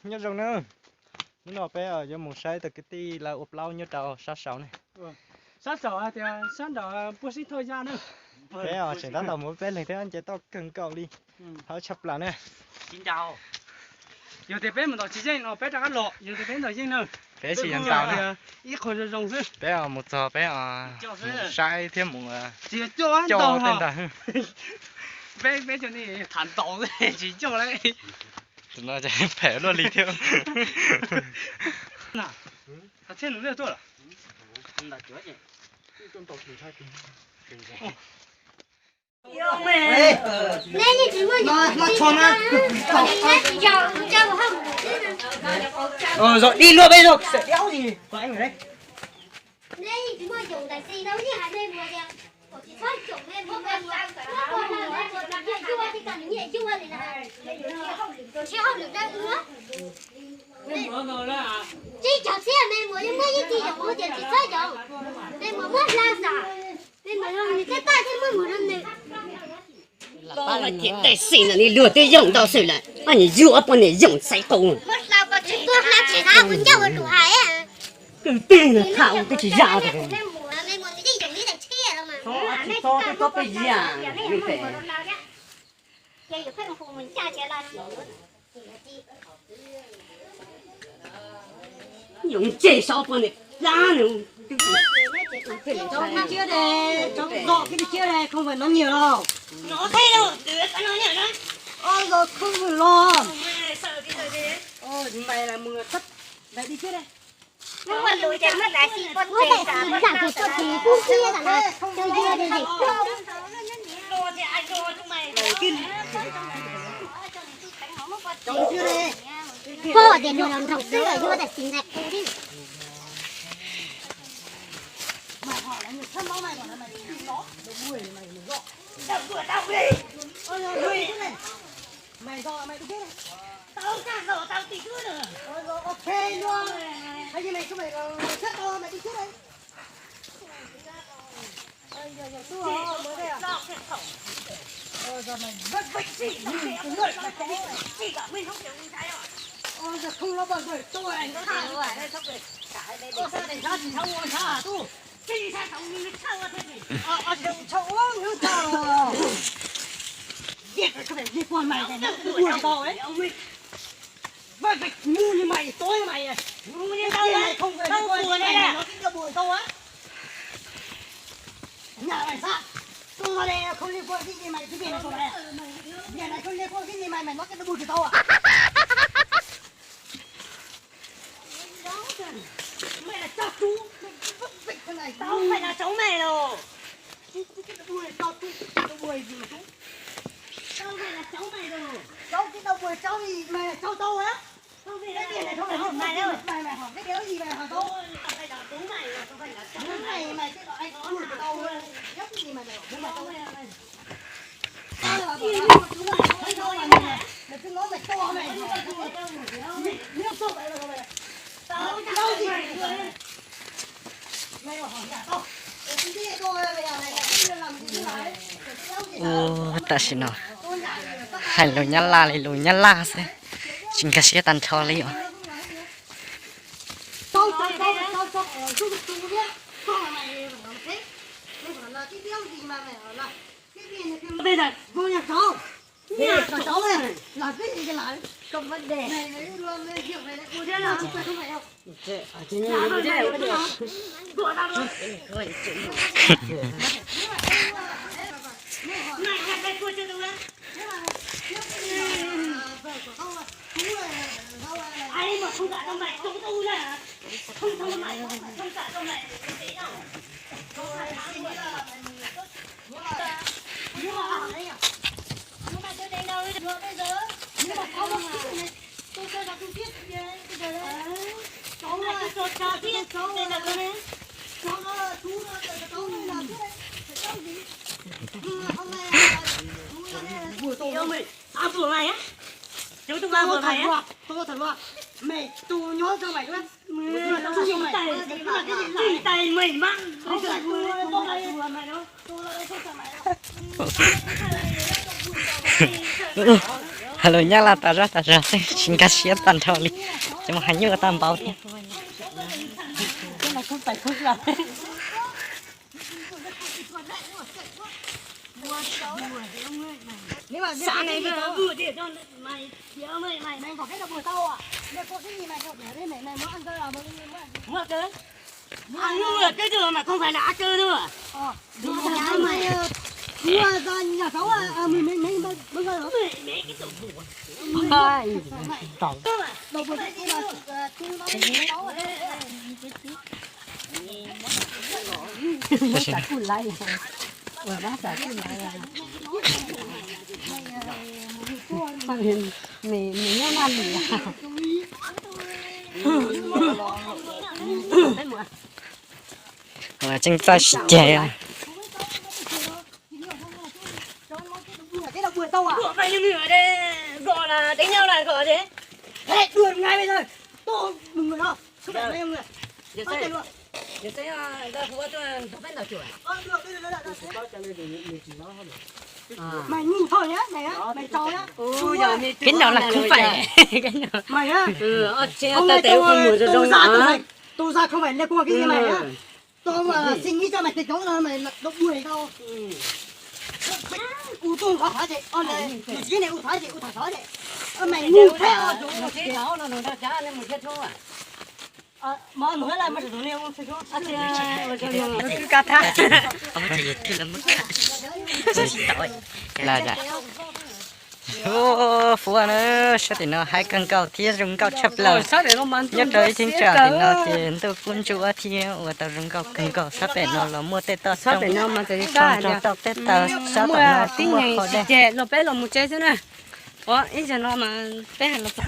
Nyob zoo na, hnub no peb yuav mus saib tus kwv tij lawv ua plaub nyob rau sab saud ne. Sab saud hais tias sab nram puag sib thoj ya na. Peb tseem tab tom mus peb leeg thiab nce toj kawg nkaus li, hawv tshaj plaws na. Yog tias peb mus ntaus tsis yeej no peb rov qab los, yog tias peb ntaus yeej na, peb tsis yog ntaus na, ib qho zoo zoo xwb. Peb mus txog peb saib thiab mus coj tej ntawd. Peb peb cov ni tham ntaus tsis coj lawm. Tus no phem luaj li thiab. Dog dig luaj peb zog, xav diab gì. Tsib caug txhiab me muam yeej muab ib txhij yoom tias tsis txhob yoom. Me muam muab hla xam, me muam yog nws thiaj taj thiaj muab mus rau nws. Tiam tej xim no nws luag twb yoom ntau xwb lawm, ob niag yuav ob poj niam yoom xaiv qus. Tuaj hla tsis hla kuv ncauj ua tus hais. Kwv tij no tham ua twb tsis zam. Yoom ntsej saub poj niam plab nws. Cháu kia đây, cháu dọn cái kia đây, không phải nó nhiều đâu. Nó thay đâu, từ cái nó nhỉ nó. Ơ, rồi không phải lo. Ôi, mày là mười thấp. Mày đi trước đây. Nó mà lùi chạy mất lái xì con tê cả. Con tê cũng kia cả này. Cháu kia đây này. Cháu kia đây. Pog tias nws los nrog xwb los yuav tam sim ntxhais qus li. Mày dọn mày đi trước đây. Tao cắt dọn tao tí trước nữa. Ờ, rồi, ok luôn. Hay như này không phải là sắp to mày đi trước đây. Ơ, giờ, giờ, tôi, ờ, mới đây à? Ờ, giờ mày vất vả gì, tao kêu mày, mày không chịu, mày không chịu, mày không chịu, mày không chịu. Ơ, giờ không lo bận rồi, tôi này nó sao rồi, đây sắp về. Ơ, sao để sao thì sao mua sao hả, tôi? Cái gì sao tao mua sao thế này? Ờ, ờ, thì sao uống nước sao rồi? Giết mày, có phải giết con mày này, nó đuổi tao đấy. Mày, mày ngu như mày, tối như mày à. Ngu như tao. Cái này không phải liên quan đến mày, nó sẽ đuổi tao á. Nhà mày sao? Tôi vào đây không liên quan cái gì mày, cái việc này của mày à? Việc này không liên quan cái gì mày, mày nói cái nó đuổi tao à? Mày là cháu chú, mày cứ vứt vịt thế này. Tao không phải là cháu mày đâu. Cái, cái, cái đuôi cháu chú, cái đuôi gì mà chú? Tao không phải là cháu mày đâu. Cháu cái đuôi cháu gì, mày là cháu tao á? Không phải là cái này không phải hỏi mày đâu. Mày, mày hỏi cái điều gì mày hỏi tao? Tao phải là bố mày rồi, không phải là cháu mày. Bố mày, mày cái đó anh đuôi của tao, nhóc cái gì mày, mày bảo bố mày tao. Ua tam sim no hais lus Nyab Laj li lus Nyab Laj xwb, tsis nkag siab tag nrho li os. Bây giờ vô nhà cháu. Nhà của cháu này. Làm cái gì cho lãi? Không vấn đề. Này, này, rượu này, này, uống thế nào? Không phải đâu. Này, này, này, này. Ai mà không gả cho mày, không tu ra hả? Không, không, mày không, mày không gả cho mày, mày không gả cho mày. Abo mày á? Chú tung abo mày á? Tôi thật là mày, tôi nhớ cho mày đó. Mày, tao xin mày, tao xin mày. Mày, mày mắng. Không phải tôi, tôi, tôi, mày đó. Tôi là tôi cho mày đó. Lus Nyab Laj tas zog tas zog xwb tsis nkag siab tag nrho li, ces mus hais nyuaj tag npaum thiab. Tseem txawj sib ceg. Cái nào là không phải. Cái nào. Tus zag không phải là con cái gì mày á. Tao mà xin nghĩ cho mày tuyệt đối là mày độc đuổi tao. U tuj khó khó chị, con này, mày chỉ này u thoái chị, u thoái khó chị. Ơ, mày ngu thế à, đúng không? Mà nói là mày đừng nên u thoái khó. Lawm, Fuab na, sab tim no haib kawg nkaus thiab zoo nkauj tshaj plaws. Nyob rau ib cheeb tsam tim no ces ntuj kub ntsuab thiab ua tau zoo nkauj kawg nkaus. Sab pem no los muaj tej toj roob, toj roob toj tej taw, sab tom no kuj muaj qhov dej. Los peb los mus tsev xwb na. Ua ib zaug no mas peb hais los txog.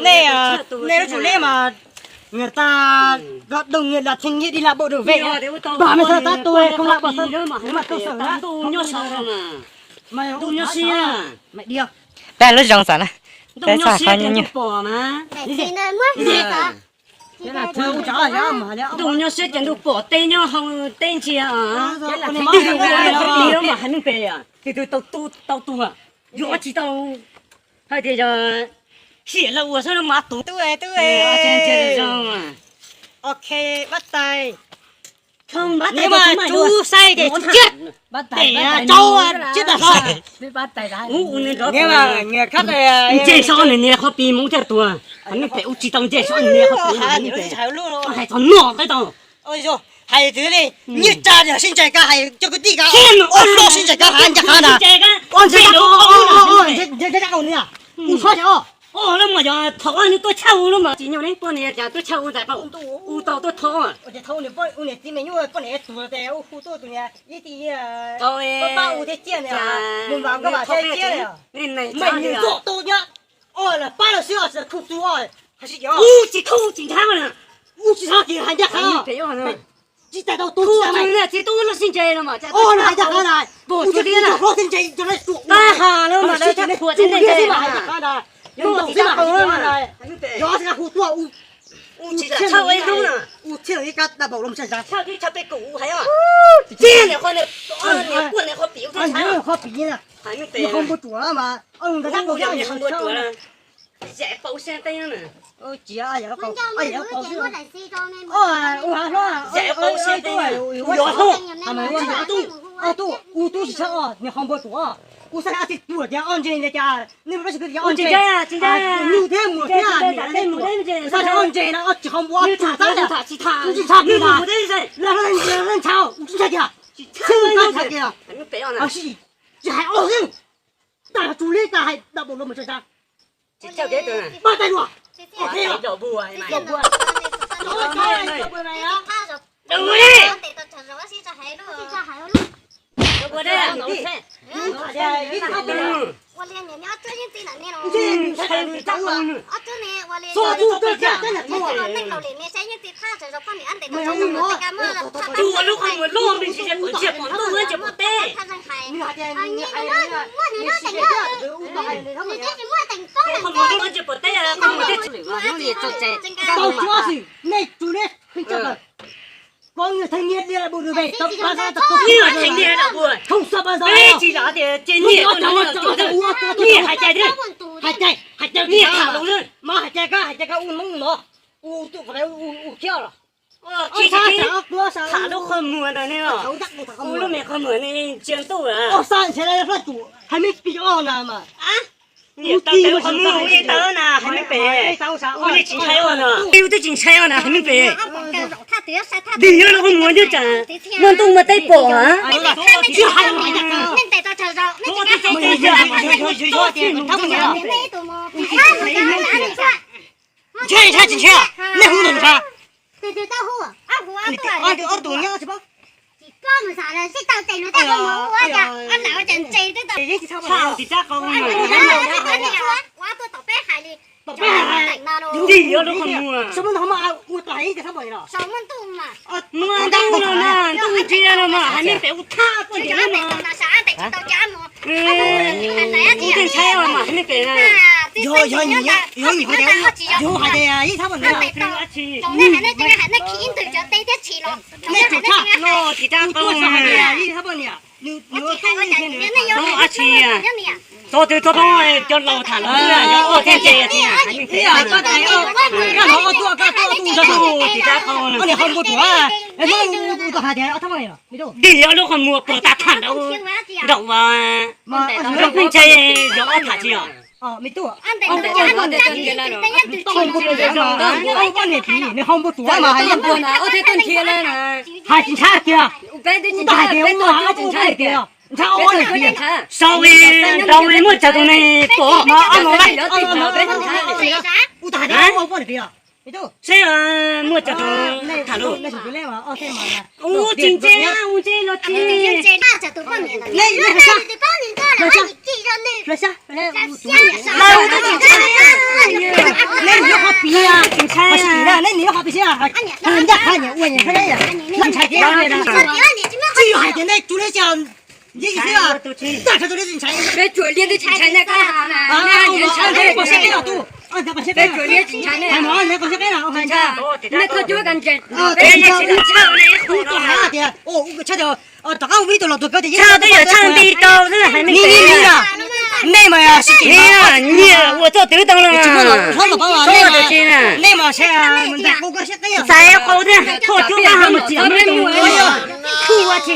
Nej, à, nej lub tsev li mà người ta có đồng nghiệp là thanh niên đi làm bộ đội về á. Bà mày sao tao tôi không làm bộ sao. Nếu mà tôi sợ á. Mày nyob si á. Mày đi không? Peb lub zoo xav na. Peb xav qhov nyob nyuaj. Ntuj nyob siab ces ntuj pom teb nyob hauv teb ntsia. Tus twg tau tu tau tuag, yuav tsis tau hais tias yog xiam lawv ua xwb no mas tus tub tub. Ok, bắt tay. Nếu mà chú sai thì chết. Để cháu chết là thôi. Nếu mà người khác thì ntsej sov nws nias qhov pis mus thiaj tuag. Nws pem ua tsis tau ntsej sov nws nias qhov pis. Hais txog no qab tau. Hais twg li, nyiaj tsa sib ntsais kab hais cov kwv tij kab, ob hlob sib ntsais kab hais ncaj qha na. Ob ntsais kab, ntsais kab, ua txhob ces os. Os, lub mas yog thaum nws tuaj tshaj u lub mas tsis nyog neb poj niam cas tuaj tshaj u ntxais pab u tau tuaj thov. Ua tsis thauj tsis nthav na. Ua tsis thauj ces hais ncaj qha. Tsis tas tau tu tsis tas na, tsis tu lub sib ntsais no mas. Ua hais ncaj qha na. Ua tsis tas tau tu tsis tas na. Tab has lawm mas lawv tsis thuam tsis ntse mas hais ncaj qha na. Yog tsis tas tau na. Yog tsis tas hu tuaj u. U tsis tas tshaj ib hnub na. U tsis tas ib kab dab npaum los tshaj tshaj peb kuv hais os. Tsis niam qhov niam, niam quaj niam qhov pim u tshaj. Qhov pim na. Niam qhov npua ruam mas. Niam qhov npua ruam na. Zais paus siab teeb na. Zais paus siab teeb. Ua hlob, ua hlob, ua tub, ua tub, ua tub tsis tshaj os, niam qhov npua ruam. Ua xab ab tsis tuam tias ob ntses ntawd cas, nej mus dab tsi tias ob ntses. Nyuj thiab muam thiab niam nej tuam. Xab ab ob ntses no ob tsis qhov npua ob tug xab, tsis tshaj kiag na. Lawv ntshai, ntshai kiag. Tsis hais ob xwb. Tag tsus li tag hais dab npaum los mas tsa tsa. Pab tais dua. Tus ua lub qhov muag loj me ntsis, ntsia pom ntuj ntsia pom teb. Qhov muag loj ntsia pom teb, qhov muag teb. Tau tsuav xwm, nej tus neb, peb cov koj, koj niag theej niag diav lawm, bus rau pem tau pab xab tau, niag theej niag lawm, bus, tsis los tias ces niag, niag hais cai, hais cai, niag tham lus, mas hais cai koj, hais cai koj ua Hmoob no, ua tuaj qhov peb ua khiab los. Tham lub qhov muag ntawd ne, ua lub me qhov muag ne ntsia ntuj. Hais me pem os na mas. Niam tau tawv qhov muag ua ib tawb na hais me pem. Ua twb tsis ntshai os na, ua twb tsis ntshai os na hais me pem. Vim yog lub qhov muag twb tseem muaj ntuj muaj teb pom. Ntshai tsis ntshai, nej hu ntawm ntshai, ob tug nyob tsis paub. Vim yog lub qhov muag. Muaj ntuj no na, ntuj ntsia no mas hais me pem ua thaj tuaj ntawm no. Ua twb ntshai os mas hais me pem na. Yog, yog, yog hais tias ib thab nej tsuas tshaj no tsis rab qau na. Ib thab niam, nws tau dab tsi, txog twg txog poob cov laus tham los xwb, yog ua thiab ntse thiab hais me pem. Koj tuaj, koj tuaj, tsis rab qau na. Dig yog lub qhov muag puas tas tham nraud, nraum as, pheej ntshai yog ob tham tsis yog. Hais tsis ntshai kiag, hais tias ua ntshai kiag, ntshai ob niam txiv. Sau nraud muaj tsawg tus ne pom mas ob no lawm. Seb muaj tsawg tus tham lus. Ua tsis ntse, ua ntse los tsis. Neb nyob qhov pis, tsis ntshai, neb nyob qhov pis, ncaj qha niam ua niam ntshai, tsis yog hais tias nej tsuas li cas, ntxim xwb, tag nrho tus li tsis ntshai. Peb tsuas li twb tsis ntshai nej, peb tsuas li tsis ntshai nej, nej thov cuab kas ntses, peb tsis ntshai. Tom qab ua ib tug los tuag kawg tias tshaj twb yog tshaj nti tau xwb hais me ntsis. Nej mas sib tim nyiam ua txoj twv tau los tsis muaj los txhob los paub nej mas, nej mas xaiv qau thiab thoj cuab qab ho mus txiam me ntsis. Tsuas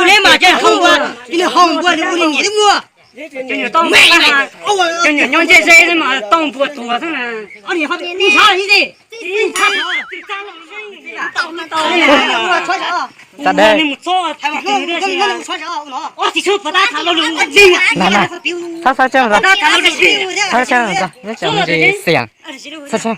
liab mas ces hoo npua, nws hoo npua nws ua li niam twb muaj. Cov nyuam nyob ntsej ze xwb mas tau npua tuag xwb na. Txhob txhob txhob, nyob tsev xiam, txhob txhob.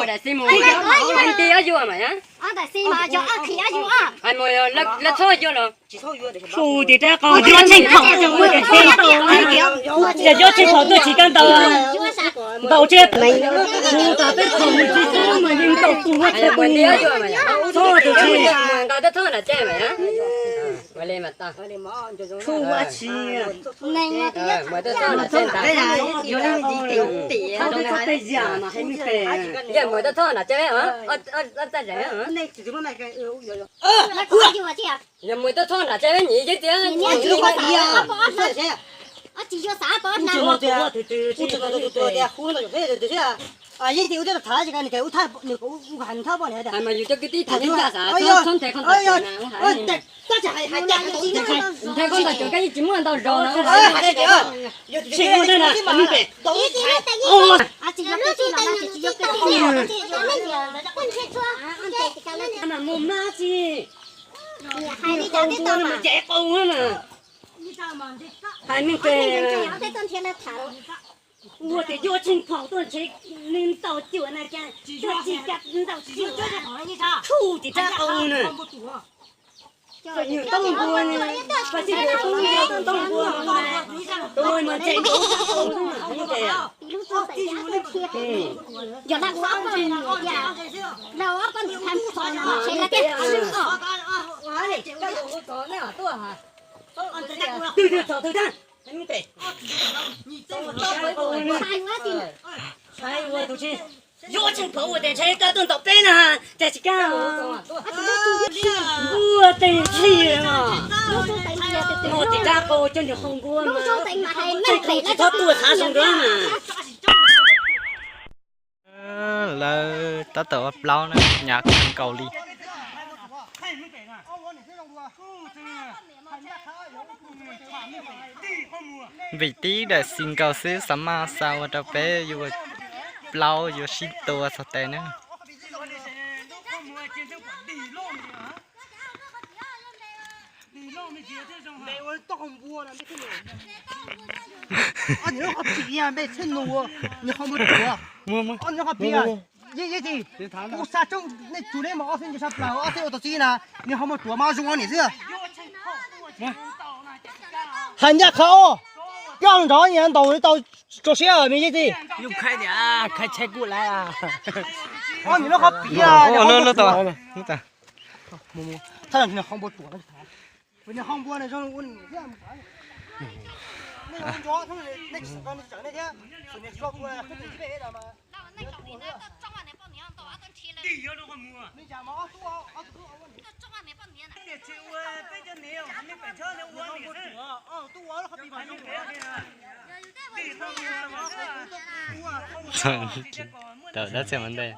mus daim xi mus, nti ob yuav mas yog. Hais mus lawv txhob yuav los. Su tim rab qau yuav tseem thaum tus ua daim xi tau, yog yuav tseem thaum tuaj tsis kab ntawd. Ntaus tsis, mus tas peb qhov mus tsis xwb mas yeej ntaus tus ua tsis tus, txhob tus tsis. Tshuav ua tsis, txhob tej yam mas hais me pem, yog mus tuaj txog nram tsev peb nyim yeej tias, yeej tias ua tej thab poj niam, mas yus cov kwv tij tham yeej tsa xav txhob nrhiav qhov ntawd na, ua hais nthe koj ntawm cov koj yeej tsis muaj ntau zog no. Mus mab tsis, qau npua no mas ces qau na, hais me pem. Ua tias yuav tsis pom tuaj ntshe nws ntaus cuam na cas, tuaj tsis cas ntaus cuam, tshuav tim rab qau na. Txom nyem tau npua, pab tsis yuav tub yog tau npua, tus no mas ntshe ntaus rab qau na, me pem. Twg twg txog twg tag, me pem. Ua tus tsis, yuav tsis pom ua tias ntshe koj tuaj ntaus peb na, cas tsis kaj. Npua tes tshij, muaj tim rab qau coj nws qau npua mas, tsis txhob tuaj thav zoo dua mas. Lawv tab tom ua plaub na, hnyav kawg nkaus li. Vim tib daim xi nkaus xwb xav mas xa ua rau peb yuav plaub yuav sib tua txog tes na. Hais ncaj qha, koj nrov nyias ntaus tau tso siab me yeej tij. Ob niag lub qhov piv, niag hoob npua, tawm dab tsi mas ntej.